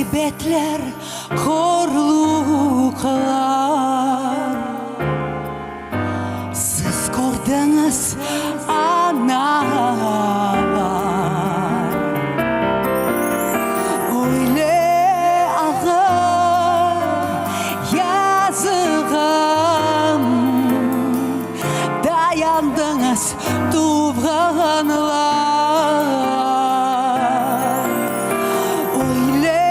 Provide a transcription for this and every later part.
Müsibetler, qorluqlar. Siz kördiñiz, analar. Öyle ağır yazığım, dayandıñız tuvğanlar. Öyle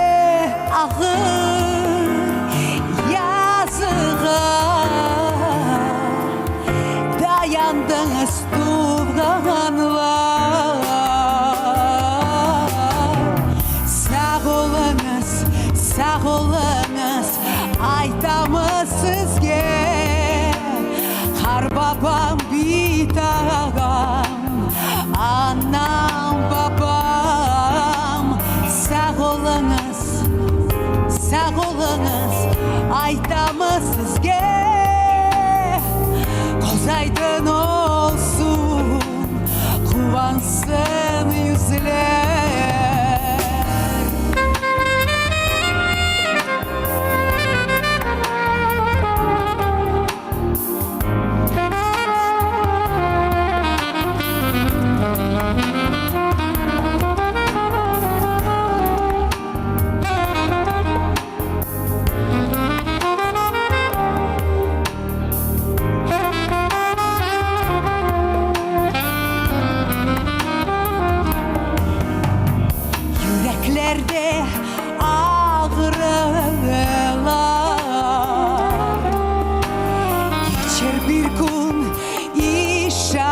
ağır yazığa dayandıñız tuvğanlar. Sağ oluñız, sağ oluñız, aytamız sizge, Qarbabam, bitagam, anam, babam. Sağ oluñız, sağ oluñız, aytamız sizge, Köz aydın olsun, quvansın yüzler. Yüreklerde ağrılar Keçer bir kün, işanam,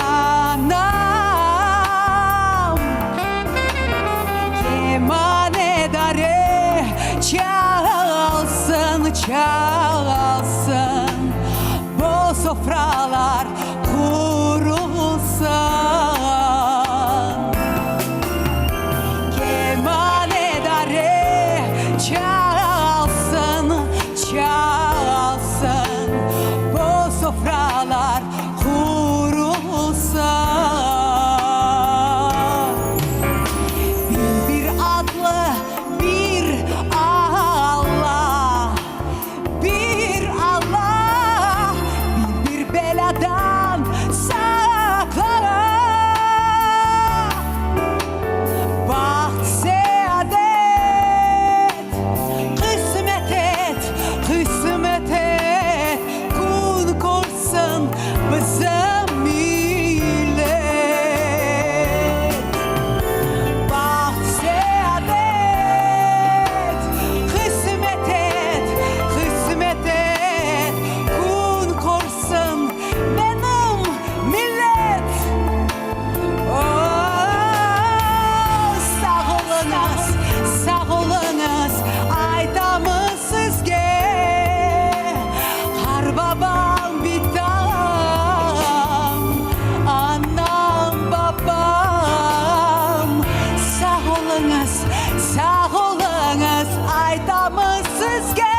Kemane dare çalsın, çalsın, Bu sofralar qurulsın. Kemane dare çalsın, çalsın, Bu sofralar qurulsın. Bir adlı bir Alla, bir Alla, bir belâdan saqla. Baht, seadet, qısmet et, qısmet et, kün körsin bizim millet. Baht, seadet, qısmet et, qısmet et, kün körsin benim millet. Sağ oluñız, sağ oluñız, aytamız sizge, Qarbabam, bitam, anam, babam. Sağ oluñız, sağ oluñız, aytamız sizge,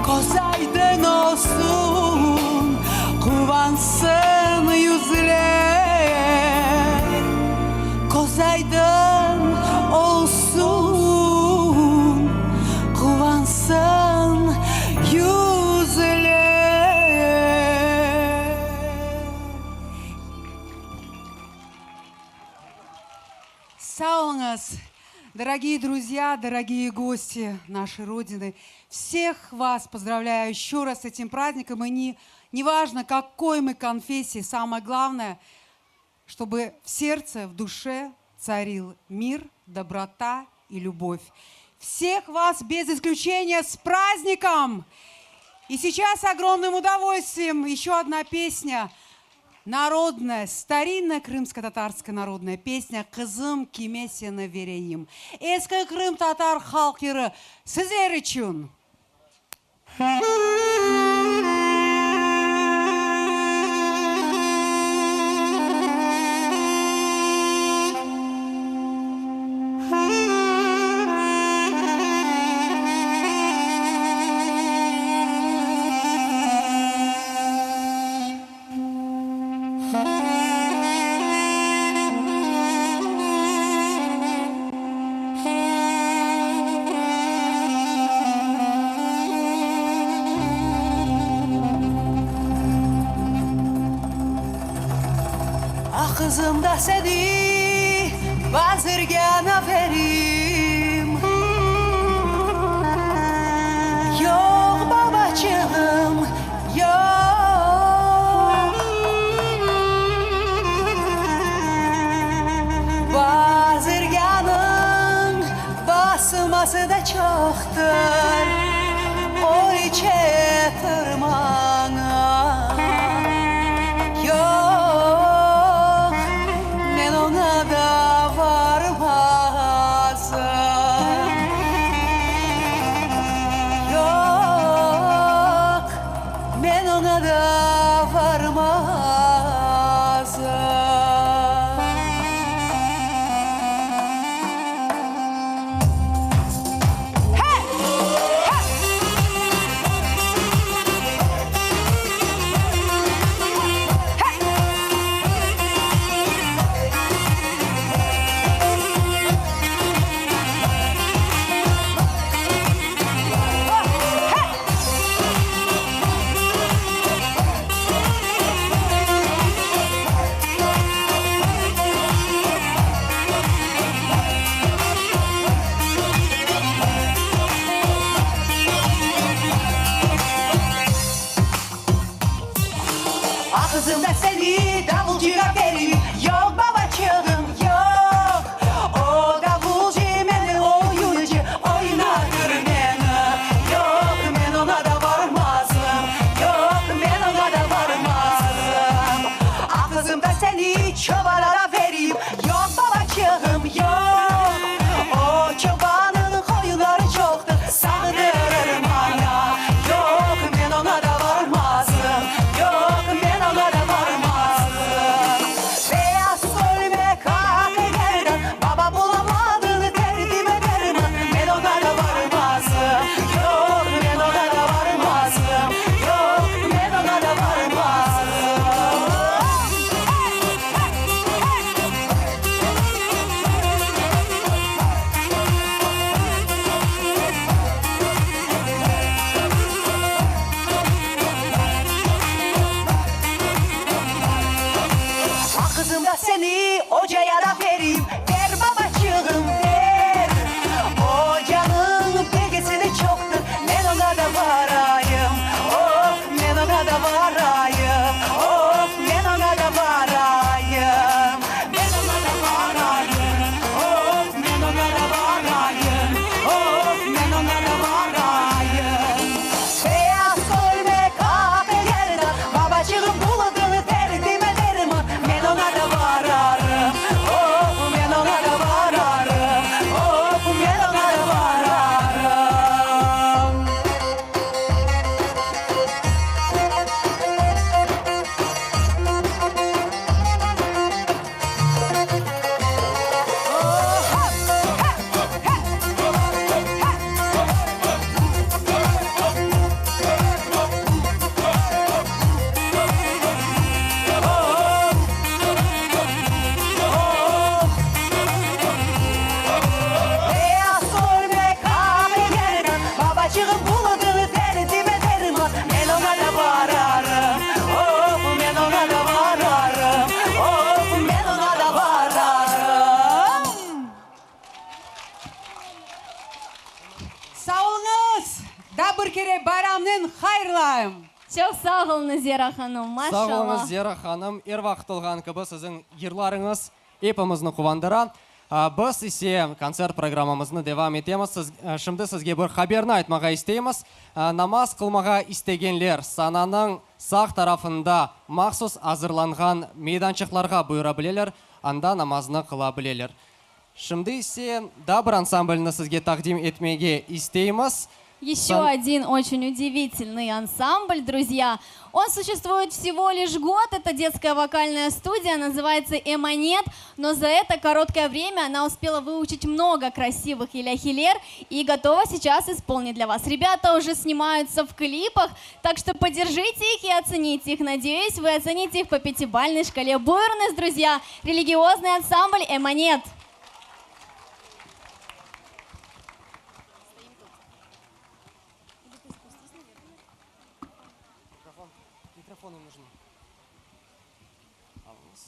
Köz aydın olsun, quvansın yüzler. Köz aydın olsun, quvansın yüzler. Sağ oluñız, дорогие друзья, дорогие гости нашей Родины. Всех вас поздравляю еще раз с этим праздником. И не, неважно, какой мы конфессии, самое главное, чтобы в сердце, в душе царил мир, доброта и любовь. Всех вас без исключения с праздником! И сейчас с огромным удовольствием еще одна песня – Народная, старинная крымско-татарская народная песня «Qızım, kime seni bereyim». Eski qırımtatar halq yırı sizler içün! Aqızım da seni bazirgâna verim. Yoq, babaçığım, yoq. Bazirgânıñ basması da çoqtır, Ölçetir maña. Yoq, men oña da varmazım. Yoq, men oña da varmazım. Aqızım da seni davulcığa bereyim, Yoq, babaçığım, yoq. O davulcı meni oyuncı, oynatır meni. Yoq, men oña da varmazım, yoq, men oña da varmazım. Aqızım da seni çobana da bereyim, Yoq, babaçığım, yoq. O çobanıñ qoyunları çoqtır, Sağdırır maña. Yoq, men oña da varmazım, yoq, men oña da varmazım. Beyaz kölmek, aq gerdan, baba bulamadın derdime derman, men oña da varmazım, yoq, men oña da varmazım, yoq, men oña da varmazım. Aqızım da seni ocaya da bereyim, Ber, babaçığım, ber. Ocanıñ bilgisi çoqtır, Men oña da barayım, oh, men oña da barayım, oh, men oña da barayım. Men oña da barayım, oh, men oña da barayım, oh, men oña da barayım. Beyaz kölmek, aq gerdan, babaçığım buldıñ derdime derman, men oña da bararım, oh, men oña da bararım, oh, men oña da bararım. Beyaz kölmek, aq gerdan, babaçığım buldıñ derdime derman, men oña da bararım, oh, men oña da bararım, oh, men oña da bararım. Sağ oluñız! Daa bir kere bayramnen hayırlayım! Çoq sağ oluñız, Zera hanım, maşallah! Sağ oluñız, Zera hanım, er vaqıt olğanı kibi siziñ yırlarıñız epimizni quvandıra. Biz ise kontsert programmamıznı devam etemiz. Siz, şimdi sizge bir haberni aytmağa isteymiz. Namaz qılmağa istegenler sananıñ sağ tarafında mahsus azırlanğan meydançıqlarğa buyura bileler, anda namaznı qıla bileler. Şimdi ise daa bir ansamblni sizge taqdim etmege isteymiz. Еще один очень удивительный ансамбль, друзья. Он существует всего лишь год, это детская вокальная студия, называется «Эманет», но за это короткое время она успела выучить много красивых илâhiyler и готова сейчас исполнить для вас. Ребята уже снимаются в клипах, так что поддержите их и оцените их. Надеюсь, вы оцените их по пятибалльной шкале. Buyurıñız, друзья, религиозный ансамбль «Эманет». Микрофон, микрофон им нужны. Alıñız.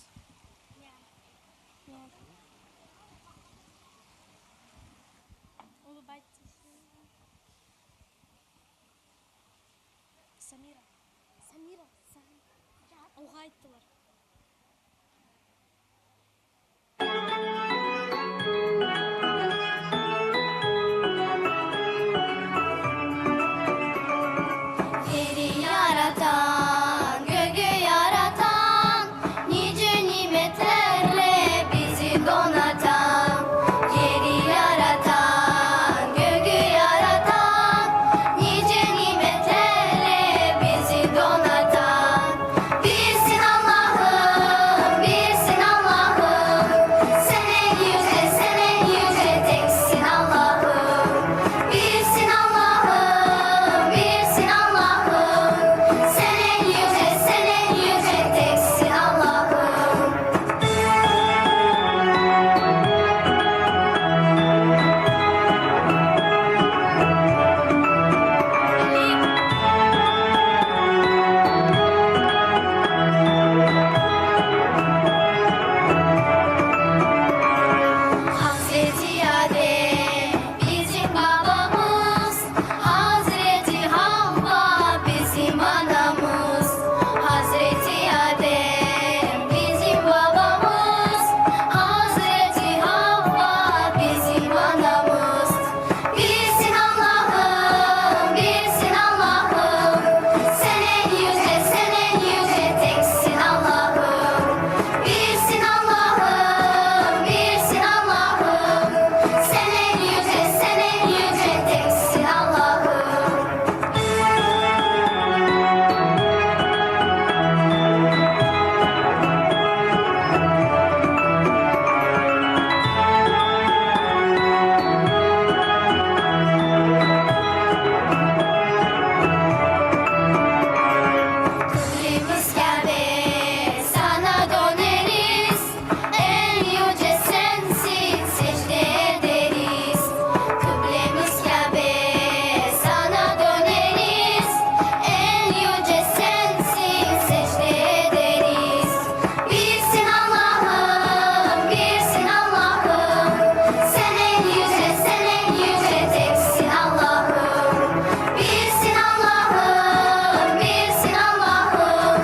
Yeri yaratan, gögü yaratan, Nice nimetlerle bizi donatan. Yeri yaratan, gögü yaratan, Nice nimetlerle bizi donatan. Birsin Allahım, birsin Allahım, Sen en yüce, sen en yüce teksin Allahım. Birsin Allahım, birsin Allahım, Sen en yüce, sen en yüce teksin Allahım. Hazreti Adem bizim babamız, Hazreti Havva bizim anamız. Hazreti Adem bizim babamız, Hazreti Havva bizim anamız. Birsin Allahım, birsin Allahım, Sen en yüce, sen en yüce teksin Allahım. Birsin Allahım, birsin Allahım, Sen en yüce, sen en yüce teksin Allahım. Kıblemiz Kabe, sana döneriz. En yüce sensin, secde ederiz. Kıblemiz Kabe, sana döneriz. En yüce sensin, secde ederiz. Birsin Allahım, birsin Allahım. Sen en yüce, sen en yüce teksin Allahım. Birsin Allahım, birsin Allahım.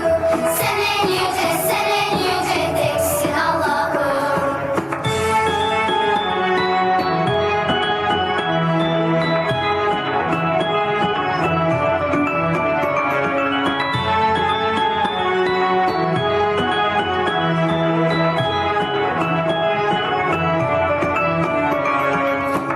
Sen en yüce, sen en yüce teksin Allahım.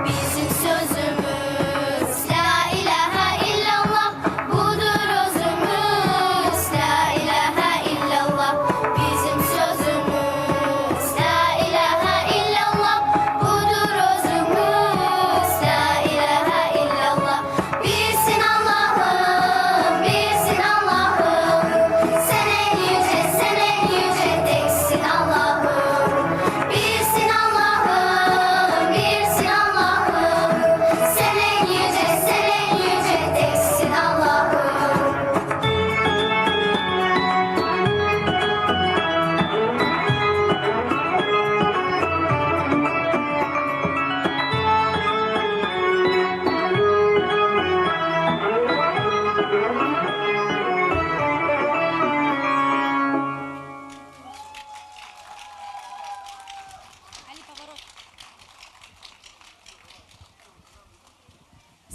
Bizim sözümüz La ilahe illallah budur özümüz La ilahe illallah bizim sözümüz La ilahe illallah budur özümüz La ilahe illallah Birsin Allahım, birsin Allahım Sen en yüce, sen en yüce teksin Allahım Birsin Allahım, birsin Allahım Sen en yüce, sen en yüce teksin Allahım.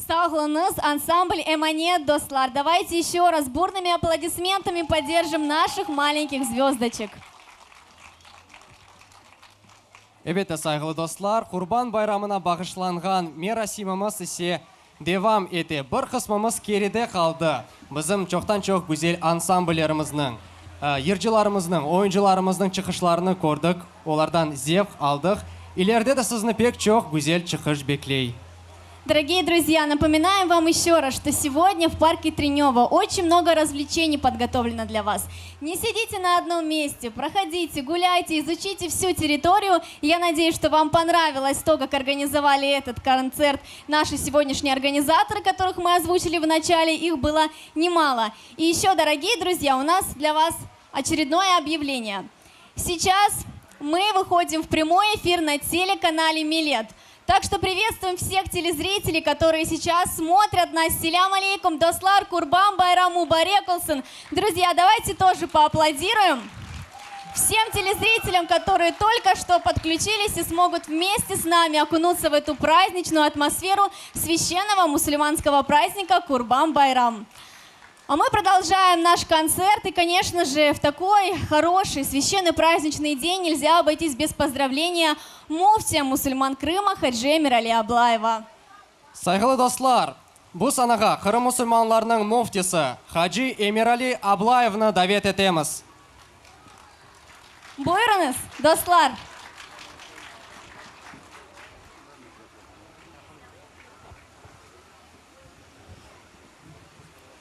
Sağ oluñız, ансамбль Emanet, dostlar. Давайте еще раз бурными аплодисментами поддержим наших маленьких звездочек. Elbette, sayğılı dostlar, Qurban bayramına bağışlanğan merasimimiz ise devam ete. Bir qısmımız keride qaldı. Bizim çoqtan-çoq güzel ansamblerimizniñ, yırcılarımıznıñ, oyuncılarımıznıñ çıqışlarını kördik, olardan zevq aldıq. İleride de sizni pek çoq güzel çıqış bekley. Дорогие друзья, напоминаем вам еще раз, что сегодня в парке Тренева очень много развлечений подготовлено для вас. Не сидите на одном месте, проходите, гуляйте, изучите всю территорию. Я надеюсь, что вам понравилось то, как организовали этот концерт наши сегодняшние организаторы, которых мы озвучили в начале, их было немало. И еще, дорогие друзья, у нас для вас очередное объявление. Сейчас. Мы выходим в прямой эфир на телеканале «Милет». Так что приветствуем всех телезрителей, которые сейчас смотрят нас. Selâm aleyküm, dostlar, Qurban bayram mubarek olsun. Друзья, давайте тоже поаплодируем. Всем телезрителям, которые только что подключились и смогут вместе с нами окунуться в эту праздничную атмосферу священного мусульманского праздника Курбан Байрам. А мы продолжаем наш концерт. И, конечно же, в такой хороший священный праздничный день нельзя обойтись без поздравления муфтия мусульман Крыма Хаджи Эмирали Аблаева. Sayğılı dostlar, bu sanağa Qırım musulmanlarınıñ müftisi Hacı Emirali Ablayevni davet etemiz. Buyurıñız, dostlar.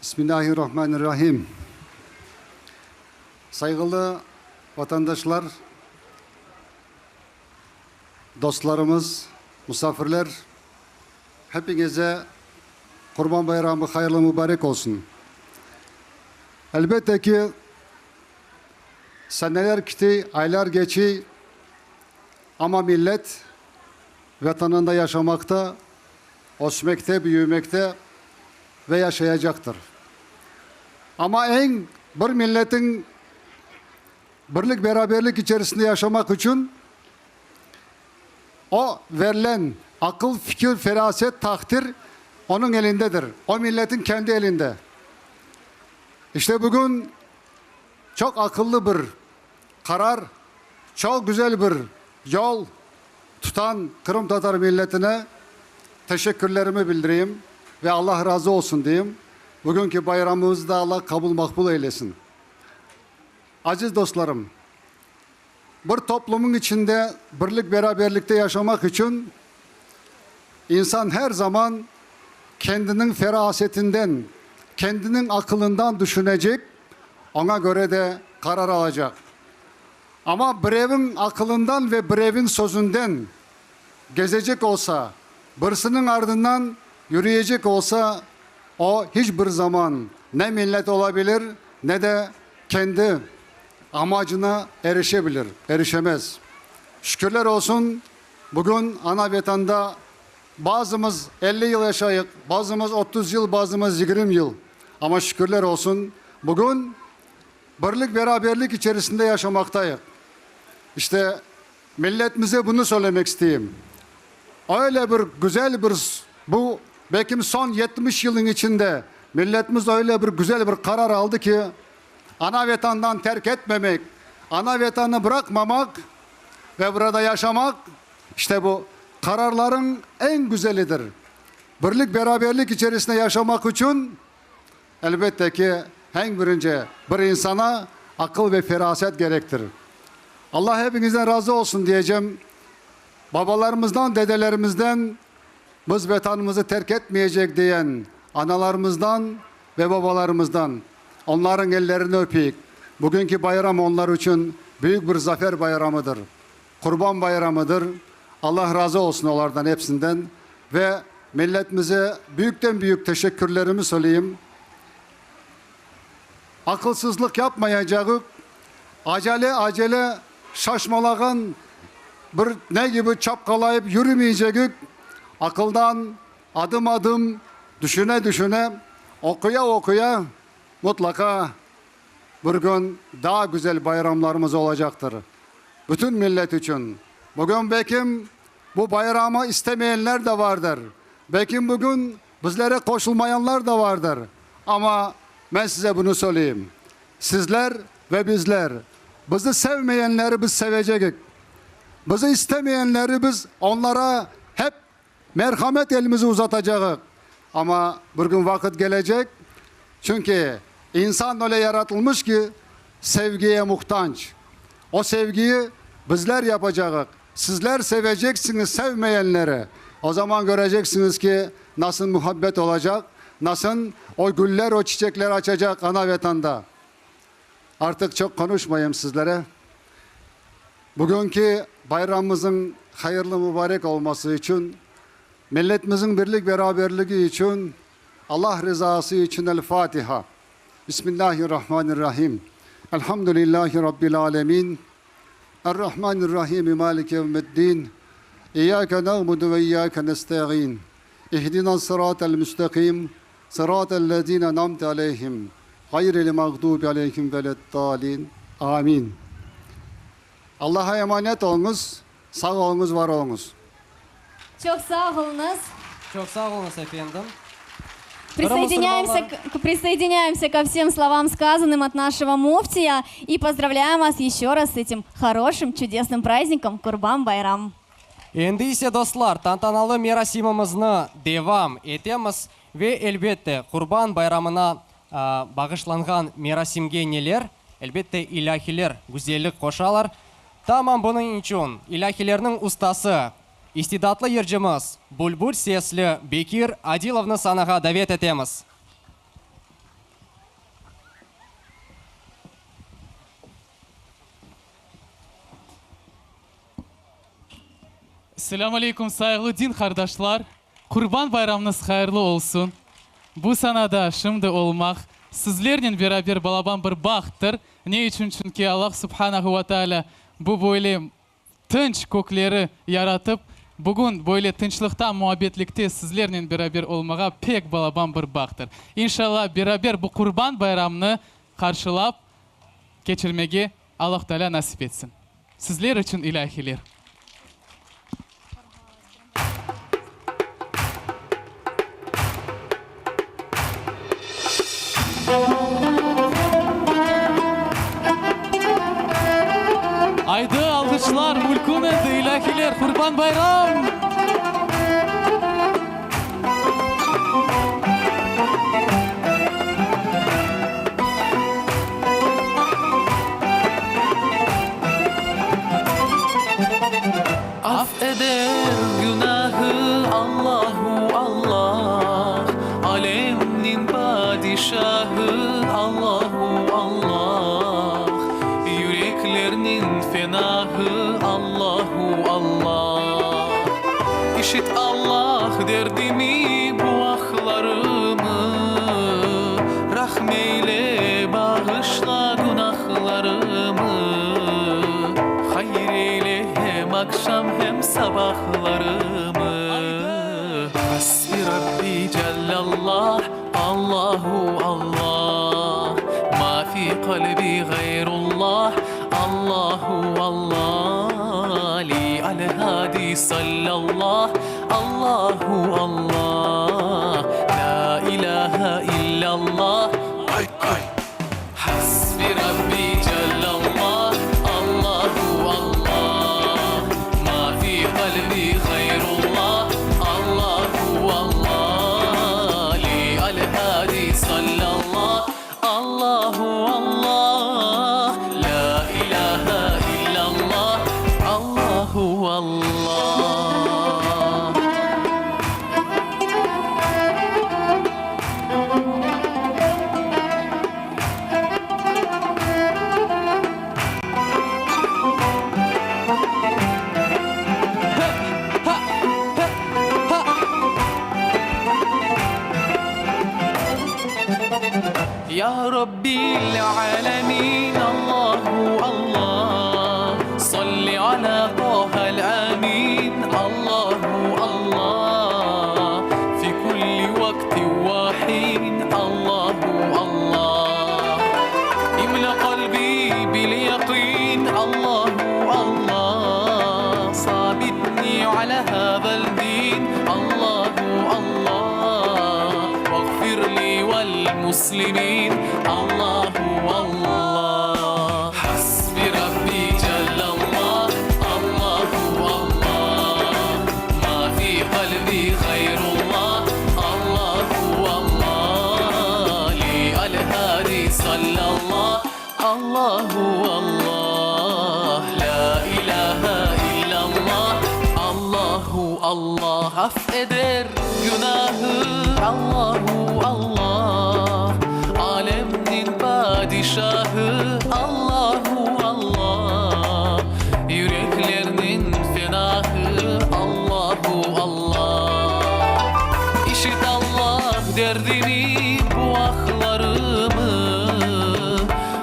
Bismillahirrahmanirrahim. Sayğılı vatandaşlar, dostlarımız, musafirler, hepiñize Qurban bayramı hayırlı mubarek olsun. Elbette ki, seneler kiti, aylar keçi, amma millet Vatanında yaşamaqta, ösmekte, büyümekte ve yaşayacaqtır. Amma eñ bir milletiñ birlik-beraberlik içerisinde yaşamaq içün o verilen aqıl, fikir, feraset, taqdir onıñ elindedir, o milletin kendi elinde. İşte bugün çoq aqıllı bir qarar, çoq güzel bir yol tutan qırımtatar milletine teşekkürlerimi bildireyim ve Allah razı olsun deyim. Bugünki bayramımızı da Allah qabul maqbul eylesin. Aziz dostlarım, bir toplumıñ içinde birlik-beraberlikte yaşamaq içün insan her zaman kendiniñ ferasetinden, kendiniñ aqılından düşünecek, oña köre de qarar alacaq. Amma bireviñ aqılından ve bireviñ sözünden gezecek olsa, birisiniñ ardından yürüyecek olsa, o hiç bir zaman ne millet olabilir, ne de kendi amacına erişebilir, erişemez. Şükürler olsun, bugün ana-Vetanda bazımız 50 yıl yaşayıq, bazımız 30 yıl, bazımız 20 yıl. Amma şükürler olsun, bugün Birlik-beraberlik içerisinde yaşamaqtayıq. İşte, milletimize bunı söylemek isteyim. Öyle bir güzel bir, bu, belkim soñ 70 yılnıñ içinde milletimiz öyle bir güzel bir qarar aldı ki, ana-Vetandan terk etmemek, ana-Vetannı bıraqmamaq ve burada yaşamaq, işte bu qararlarıñ eñ güzelidir. Birlik-beraberlik içerisinde yaşamaq içün Elbette ki, eñ birinci bir insana aqıl ve feraset kerektir. Allah epiñizden razı olsun diyecem. Babalarımızdan, dedelerimizden biz Vetanımızı terk etmeyecek diyen analarımızdan ve babalarımızdan, onlarıñ ellerini öpeyik. Bugünki bayram onlar içün büyük bir zafer bayramıdır. Qurban bayramıdır. Allah razı olsun olardan epsinden ve milletimize büyükten büyük teşekkürlerimi söyleyim. Aqılsızlıq yapmayacağıq, acele acele şaşmalağan bir ne kibi çapqalayıp yürümeycegik, aqıldan adım adım düşüne düşüne, oquya oquya mutlaqa Bir kün daa güzel bayramlarımız olacaqtır. Bütün millet içün. Bugün belkim bu bayramı istemeyenler de vardır. Belkim bugün bizlere qoşulmayanlar da vardır. Amma men size bunı söyleyim, sizler ve bizler, bizi sevmeyenleri biz sevecegik. Bizi istemeyenleri biz onlara hep Merhamet elimizi uzatacağıq. Amma bir kün vaqıt kelecek, çünki insan öyle yaratılmış ki, sevgiye muhtanc. O sevgiyi bizler yapacağıq. Sizler seveceksiñiz sevmeyenleri. O zaman köreceksiñiz ki, nasıl muhabbet olacaq, nasıl o güller, o çiçekler açacaq ana-Vetanda. Artıq çoq qonuşmayım sizlere. Bugünki bayramımızıñ hayırlı mubarek olması içün, milletimizniñ birlik-beraberligi içün, Allah rızası içün El Fatiha. Bismillahirrahmanirrahim. Elhamdülillahi Rabbil alemin. Errahmanirrahim, Maliki yevmiddin. İyyâke na'budu ve iyyâke nesta'in. İhdinas sıratel müstekim, sıratellezîne en'amte aleyhim, gayril mağdubi aleyhim veleddâlin. Amin. Allah'a emanet oluñız, sağ oluñız, var oluñız. Çoq sağ oluñız. Çoq sağ oluñız, efendim. Присоединяемся, к, присоединяемся ко всем словам, сказанным от нашего муфтия, и поздравляем вас еще раз с этим хорошим, чудесным праздником Курбан Байрам. Endi ise, dostlar, tantanalı merasimimizni devam etemiz ve, elbette, Qurban bayramına bağışlanğan merasimge neler, elbette, ilâhiler güzellik qoşalar. Tamam bunıñ içün ilâhilerniñ ustası, istidatlı yırcımız, bülbül sesli Bekir Adilovnı sanağa davet etemiz. Selâm aleyküm, sayğılı din qardaşlar! Qurban bayramıñız hayırlı olsun! Bu sanada şimdi olmaq, sizlernen beraber balaban bir bahttır. Ne içün? Çünki Allah subhanahu ve taalâ bu böyle tınç kökleri yaratıp, bugün böyle tınçlıqta, muabbetlikte sizlernen beraber olmağa pek balaban bir bahttır. İnşallah, beraber bu Qurban bayramını qarşılap keçirmege Allah Taalâ nasip etsin. Sizler içün ilâhiler. Aydı, alğışlar, mülkün endi, ilâhiler, Qurban bayram! Af eder günahı Allahu Allah, Alemniñ padişahı Allahu Allah, Yüreklerniñ fenahı Allahu Allah. İşit Allah derdimi, bu ahlarımı, Rahm eyle, bağışla günahlarımı, Hayır eyle hem aqşam, hem sabahlarımı. Hasbi Rabbi Cellallah, Allahu Allah, Ma fi qalbi gayrullah, Allahu Allah, Li al-hadi sallallah, Allahu Allah, La ilahe illallah, Hasbi Rabbi Cellallah, Allahu Allah, Ma fi qalbi gayrullah, Allahu Allah, Li al-hadi sallallah, Allahu Allah, La ilahe illallah, Allahu Allah. Ya Rabbil alemin, Allahu Allah, Salli ala Taha'l amin, Allahu Allah, Fi kulli vaqtin ve hin, Allahu Allah, İmla qalbi bil yaqin, Allahu Allah, Sabitni ala haza'l din, Allahu Allah, Vaghfir li vel muslimin, Allahu Allah. Hasbi Rabbi Cellallah, Allahu Allah, Ma fi qalbi gayrullah, Allahu Allah, Li al-hadi sallallah, Allahu Allah, La ilahe illallah, Allahu Allah, Af eder günahı, Allahu Allah, Alemniñ padişahı, Allahu Allah, Yüreklerniñ fenahı, Allahu Allah. İşit Allah derdimi, bu ahlarımı,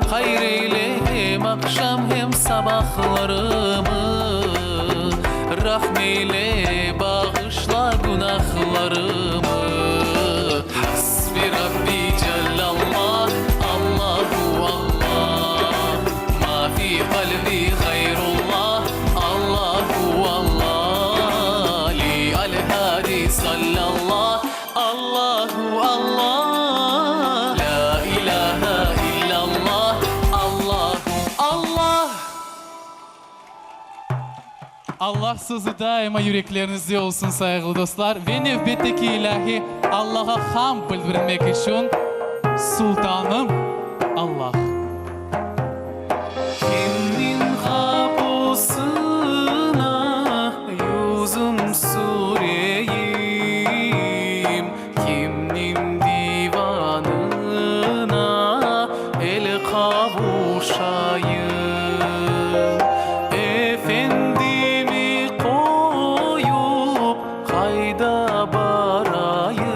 Hayır eyle hem aqşam, hem sabahlarımı. günahlarımı, Rahm eyle, bağışla günahlarımı. Hasbi Rabbi Cellallah, Allahu Allah, Ma fi qalbi gayrullah, Allahu Allah, Li al-Hadi sallallah, Allahu Allah, Lâ ilâhe illallah, Allahu Allah. Allah sözü daima yürekleriñizde olsun, sayğılı dostlar. Ve nevbetteki ilâhi Allağa hamd bildirmek içün Sultanım Allah. Kimniñ qapusına yüzüm süreyim, Kimniñ divanına el qavuşayım? Efendimi qoyup qayda barayım?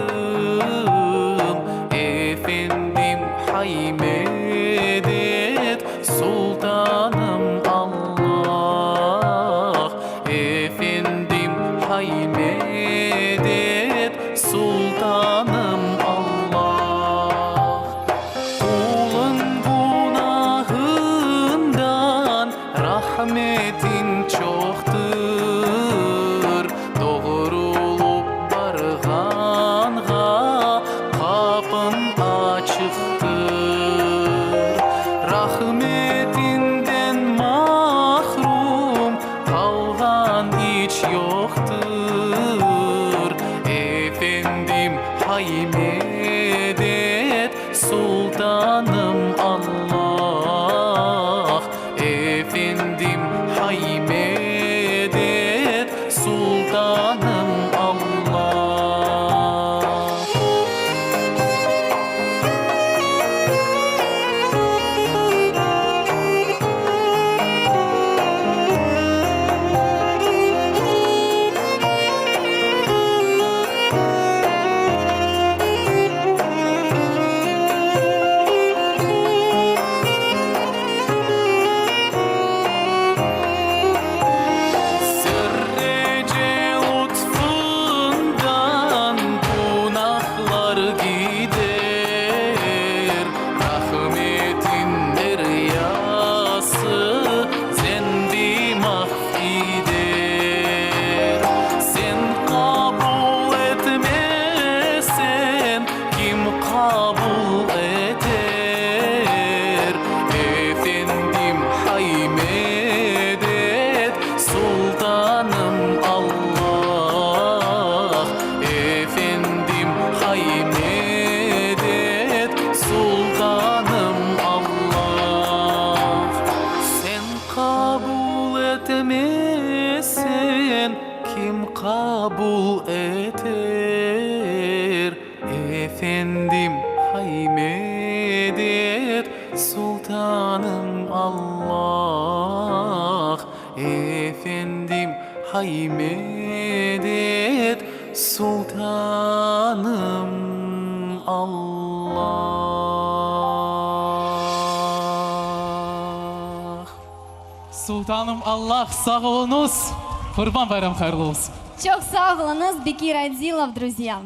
Efendim, hay medet, sultanım Allah! Efendim, hay medet, sultanım Allah! Qulın günahından rahmetin çoqtır, Doğrulıp barğanğa qapın açıqtır. Rahmetinden mahrum qalğan iç yoqtır. Efendim, hay medet, sultanım Allah! Efendim, hay medet, sultanım Allah! Zerrece lutfundan günahlar gider, Rahmetin deryası zenbi mahv ider. Sen qabul etmesen, kim qabul eter? Efendim, hay medet, sultanım Allah! Efendim, hay medet, sultanım Allah! Sen qabul etmesen, kim qabul eter? Efendim, hay medet, sultanım Allah! Efendim, hay medet, sultanım Allah! Sultanım Allah, sağ oluñız! Qurban bayram hayırlı olsun! Çoq sağ oluñız, Bekir Adilov, друзья.